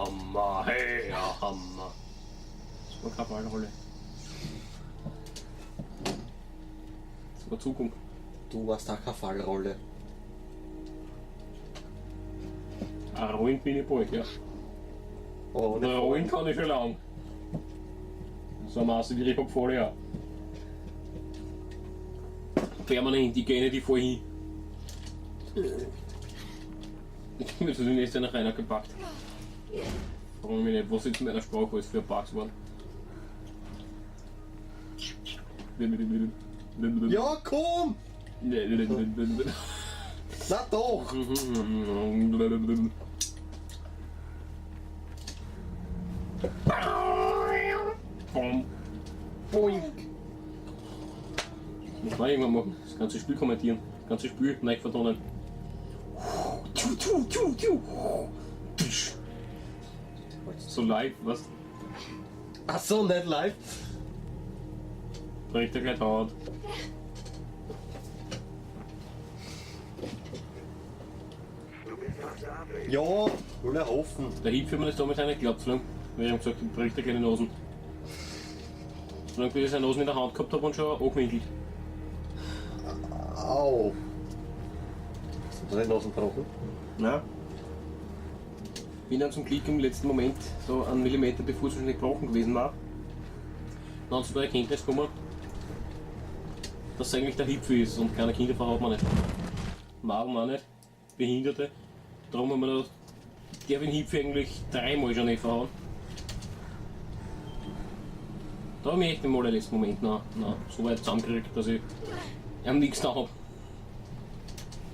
Hammer, hey, Hammer. Das war keine Fallrolle. Das war Zukunft. Du warst da keine Fallrolle. Ein Rollen bin ich bald, ja. Aber ohne Na, rollen kann ich schon lang. So maße wie ich hab voll, ja. Permanent, ich gehe nicht, ich fahr hin. Ich bin zu den nächsten nach einer gepackt. Warum mich nicht, was jetzt in meiner Sprache alles für Bugs waren. Ja, komm! Na doch! Bom. Boink. Muss man irgendwann machen. Das ganze Spiel kommentieren. Das ganze Spiel neu vertonen. Tschu, tschu, tschu, tschu. Tsch. So live, was? Ach so, nicht live. Bricht er gleich dauert. Ja, will er hoffen. Der Hieb mir das damals auch nicht geglaubt, solange, weil ich hab gesagt, bricht er keine Nasen. Solange bis ich seine Nasen in der Hand gehabt habe und schon angewinkelt. Au. Hast du deine Nasen gebrochen? Nein. Bin dann zum Glück im letzten Moment, so einen Millimeter bevor es schon gebrochen gewesen war, dann zu der Erkenntnis gekommen, dass es eigentlich der Hipfel ist und kleine Kinder verhaut man nicht. Magen auch nicht, Behinderte. Darum haben wir gedacht, der den Hipfel eigentlich dreimal schon nicht verhauen. Da habe ich mich echt im allerletzten Moment noch so weit zusammengekriegt, dass ich am nichts da hab.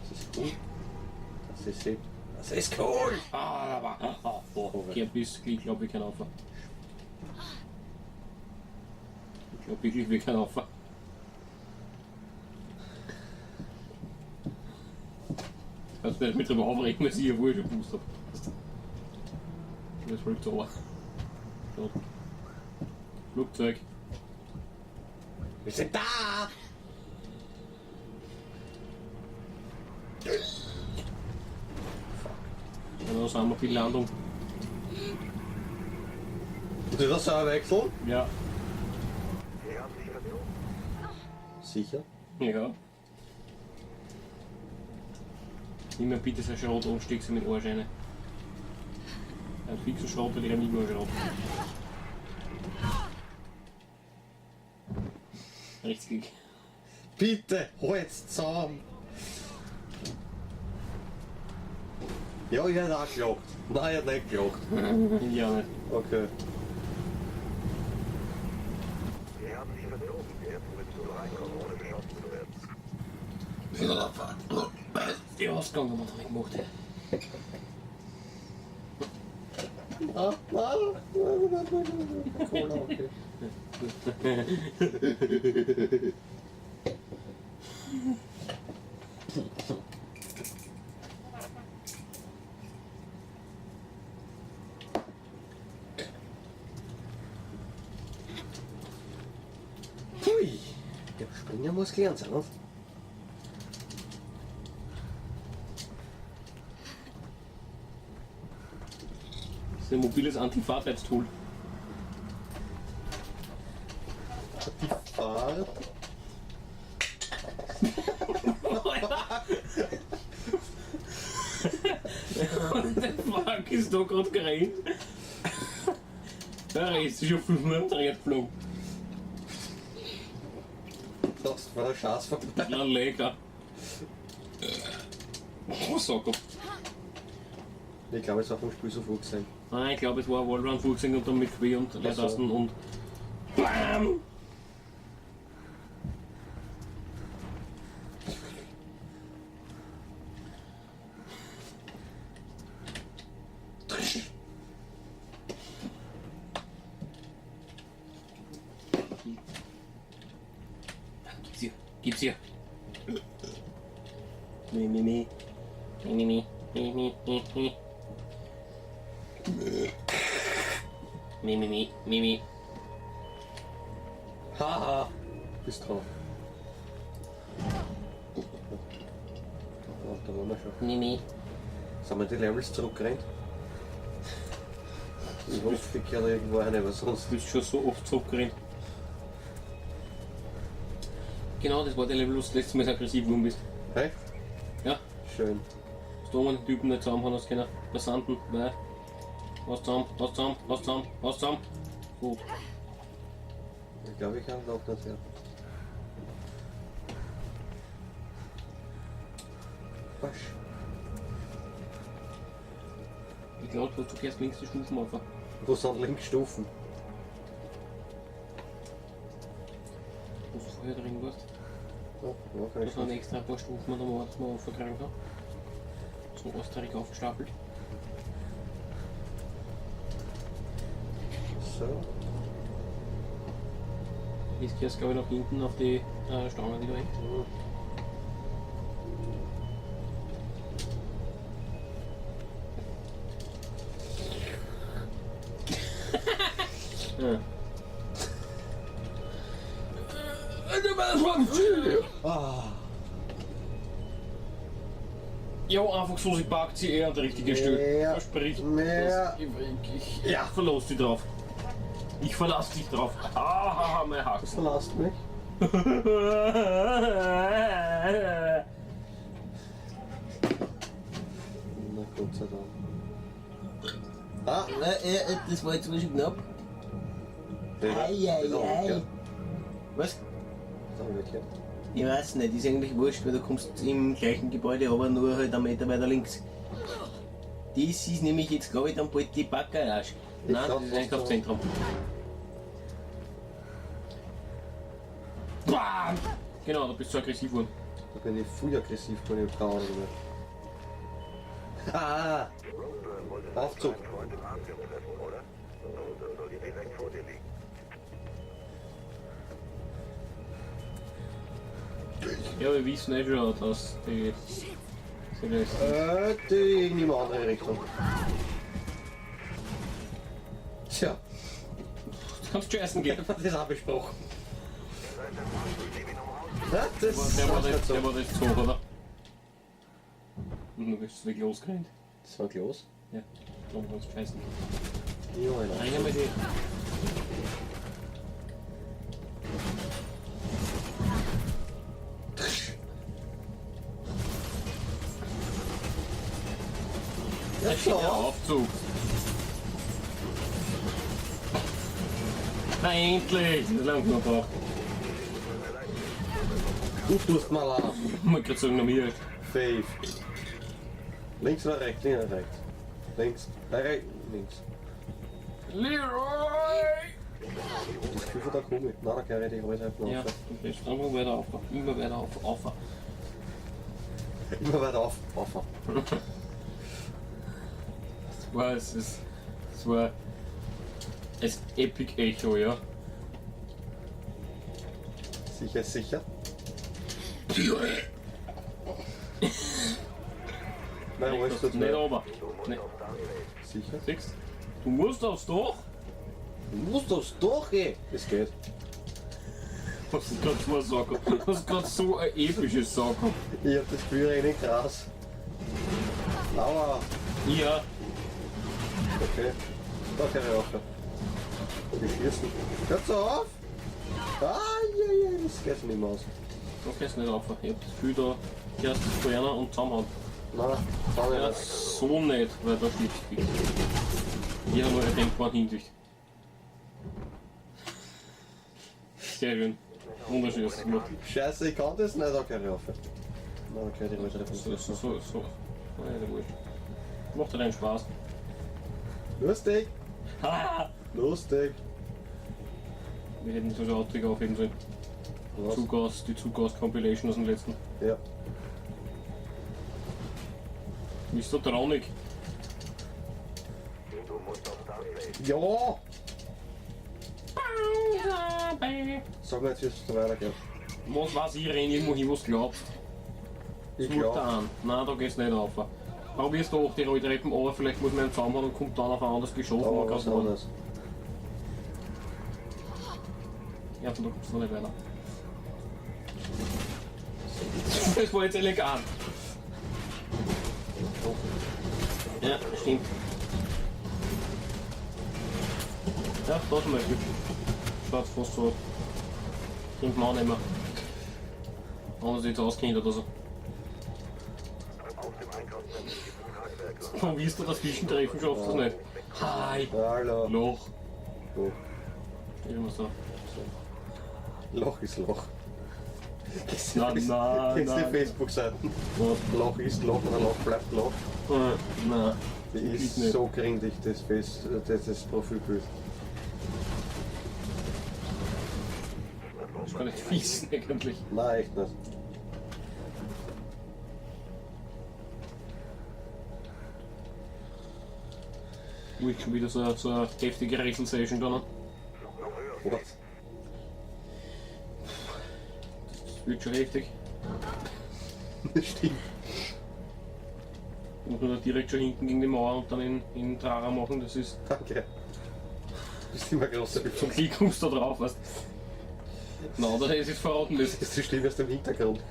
Das ist cool. Das ist hip. Das ist cool! Ah, aber, ah, oh, okay, bis ich glaube, ich kann aufhören. Ich glaube wirklich, wir können aufhören. Kannst du nicht mit drüber aufregen, weil ich ja wohl schon gewusst hab. Das fliegt so. So. Flugzeug. Wir sind da! Ja, da sind wir viel Landung. Und das soll er wechseln? Ja. Sicher. Ja. Nimm mir bitte so Schrot und steck sie mit den Arsch rein. Ein fixer Schrot oder ein Igor Schrot. Rechtsklick. Bitte, halt's zusammen! Ja, ich hätte auch gelacht. Nein, ich hätte nicht gelacht. Ja, nicht. Okay. Die Ausgang haben wir noch nicht gemacht. Ah, ah, nein, nein, nein, nein. Cola, okay. Pui! Ja, springen muss gelernt sein, oder? Das ist ein mobiles Anti-Fahrtheitstool. Die Fahrt. What the fuck ist da gerade gerannt? Da ist schon 5 Meter geflogen. Das war der Schatz vorbei. Na lecker. Oh, Socke. Ich glaube, es war vom Spiel so früh gewesen. Nein, ich glaube, es war Wallrun vorgesehen und dann mit Quer und Leertasten und BAM! Gib's ihr, gib's ihr. Mi, mi, mi. Mi, mi, mi. Mi, mi, mi, mi. Mi, mi, mi, mi, mi. Haha! Bist drauf. Oh, da waren wir schon. Mi, mi. Sind wir die Levels zurückgerannt? Ich hoffe, ich kehre da irgendwo rein, aber sonst. Du bist schon so oft zurückgerannt. Genau, das war der Level, wo du das letzte Mal so aggressiv geworden bist. Echt? Ja. Schön. Dass du einen Typen nicht zusammen hast können. Passanten, weil. Was zusammen, was zusammen, was zusammen, was zusammen. Gut. Ich glaube, ich kann es auch nicht her. Wasch. Ich glaube, du gehst links die Stufen auf. Wo sind links Stufen? Wo du vorher drin warst. Oh, ja, kann Da ich sind schon. extra ein paar Stufen an der Mauer, dass man aufkriegen kann. So osterig aufgestapelt. So. Jetzt gehst du, glaube ich, nach hinten auf die Stange, die da hängt. Mhm. Ja. Ah. Ja, einfach so, sie packt sie eh an die richtige Stelle. Ja. Versprich. Ja. Ich verlass dich drauf. Ich verlass dich drauf. Ah, mein Das Haken. verlasst mich. Na Gott sei Dank. Ah, nein, das war jetzt schon knapp. Ei, ei, ei. Was? Ich weiß nicht, ist eigentlich wurscht, weil du kommst im gleichen Gebäude, aber nur halt einen Meter weiter links. Das ist nämlich jetzt, glaube ich, dann bald die Parkgarage. Ich Nein, glaub, das ist was Einkaufszentrum. Bam! Genau, da bist du aggressiv geworden. Da bin ich viel aggressiv geworden, ich hab keine Ahnung mehr. Ah! Aufzug! Ja, wir wissen eh schon, dass die. Celeste. Die in die andere Richtung. Tja, Du kannst schon essen gehen. das habe ich besprochen. Ja, das Der war ist nicht, so. der war nicht so, oder? Und du bist weg losgerannt. Das war los. Ja, darum kannst du scheißen gehen. Ja, Alter. Rein mit dir. Ja, Der so. Aufzug. Na endlich! Das ist lang genug gebraucht. Du tust mal auf. Ich wollte gerade sagen, noch mir. Fave. Links oder rechts? Links oder rechts? Links. Rechts. Links. Leroy! Das Gefühl von der Kugel. Nein, da kann ich die Häuser einfach Ja, auf. du gehst einfach weiter auf. Immer weiter auf. Auf. Immer weiter auf. Auf. Das war, es ist, es war es Epic Echo, ja. Sicher, sicher. Nein, alles tut Nicht weh. runter. Nee. Sicher? Siehst du? Musst aufs Dach. Du musst aufs Dach, ey! Das geht. Was ist gerade so eine Sache? Das ist gerade so eine epische Sache. Ich hab das Gefühl, richtig krass. Aua. Ja, Okay. Da kann ich aufhören. Die schießen. Hört so auf! Ah, ja, ja, das geht schon nicht mehr aus. da gehst du nicht rauf. Ich hab das Gefühl, da gehst du zu einer und zusammenhauen. Nein, kann ich Ja, nicht. so nicht, weil da schlägt fix. Ich habe nur eine denkbare Hinsicht. Sehr schön. Wunderschön hast du gemacht. Scheiße, ich kann das nicht, da kann ich aufhören. Nein, da kann ich die So, so, so, so. Nein, ist ja wurscht. Macht dir deinen Spaß. Lustig! Ha! Lustig! Wir hätten so Outtake aufheben sollen. Was? Zugas, die Zugas Compilation aus dem letzten. Ja. Mr. Traunig. Ja! Sag mir jetzt, wie es da weitergeht. Was weiß ich, renn irgendwo hin, wo du glaubst. Ich Such da glaub. an. Nein, da geht's nicht rauf. Probierst du auch die Rolltreppen, aber vielleicht muss man einen Zaum haben und kommt dann auf ein anderes Geschoss, wo Aber man was gerade war. anderes. Ja, von da kommst du noch nicht weiter. Das war jetzt elegant. Ja, stimmt. Ja, da zum Beispiel. Schaut fast so aus. Könnte man auch nehmen. Wenn man sich jetzt auskennt oder so. Warum wirst du das Zwischentreffen schaffst du das nicht? Hi! Hallo. Loch. Wo? Immer so. Loch ist Loch. Na, na, Kennst du na. die Facebook-Seiten? Was? Loch ist Loch oder Loch bleibt Loch. Nein. Die ist nicht. so grindig, das, Face, das Profilbild. Das kann nicht fies eigentlich. Nein, echt nicht. Ui, schon wieder so, so eine heftige Rätsel-Session da. What? Das wird schon heftig. Das stimmt. Muss man da direkt schon hinten gegen die Mauer und dann in Trara machen, das ist. Danke. Du bist immer großer Zum Glück kommst du da drauf, weißt du? Na, das ist verraten das. Das ist die Stimme aus dem Hintergrund.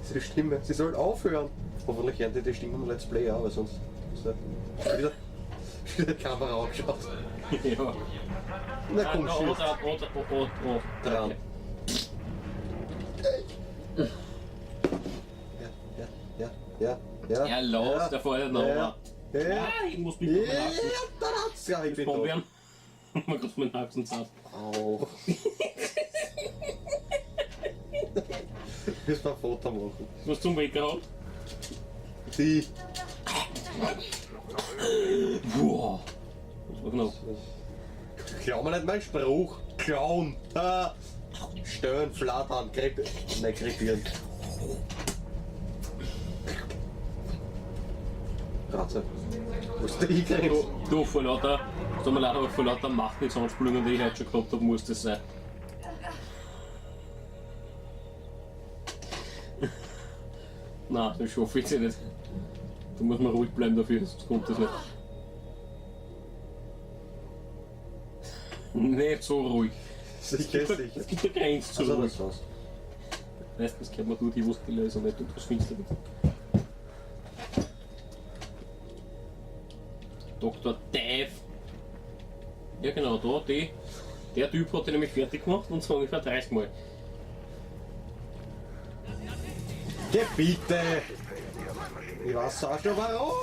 Diese Stimme, sie soll aufhören. Hoffentlich hören die die Stimme im Let's Play auch, weil sonst ist ja wieder, wieder die Kamera angeschaut. Ja. Na komm, Ah, schieß. oh, oh, oh, oh, oh. Dran. Ja, ja, ja, ja. Ja, los, der fährt noch ja, mal. ja, ja. Ah, ich muss mich Ja, noch mal da hat's ja, ich bin da. Bombeeren. Mal kurz meinen Haxen zart. Au. Müssen wir ein Foto machen. Was zum Wecker hat? Die. Boah. Das war knapp. Klau mir nicht meinen Spruch. Klauen. Ah. Stöhnen, flattern, krepieren. Nein, krepieren. Ratze. Wo ist der hingrenzt? Du, vor lauter, tut mir leid, aber vor lauter Macht nichts Anspielungen, die ich heute schon gehabt habe, muss das sein. Nein, das schaffe ich jetzt nicht. Da muss man ruhig bleiben dafür, sonst kommt das nicht. Nicht so ruhig. Sicher, sicher. Es gibt eine Grenze zu Also, ruhig. das war's. Meistens kennt man nur die, wo es die Lösung nicht und das findest du nicht. Dr. Dave. Ja genau, da, die, der Typ hat die nämlich fertig gemacht und zwar ungefähr 30 Mal. Geh bitte! Ich weiß auch schon warum.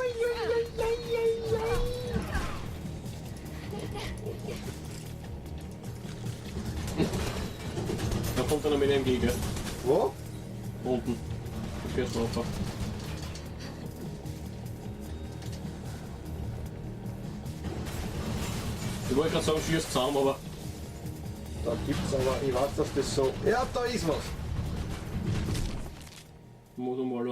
Da kommt einer mit MG, gell? Wo? Unten. Du fährst rauf. Ich wollte gerade sagen, schießt zusammen, aber Da gibt's aber, ich weiß, dass das so. Ja, da ist was! muss man mal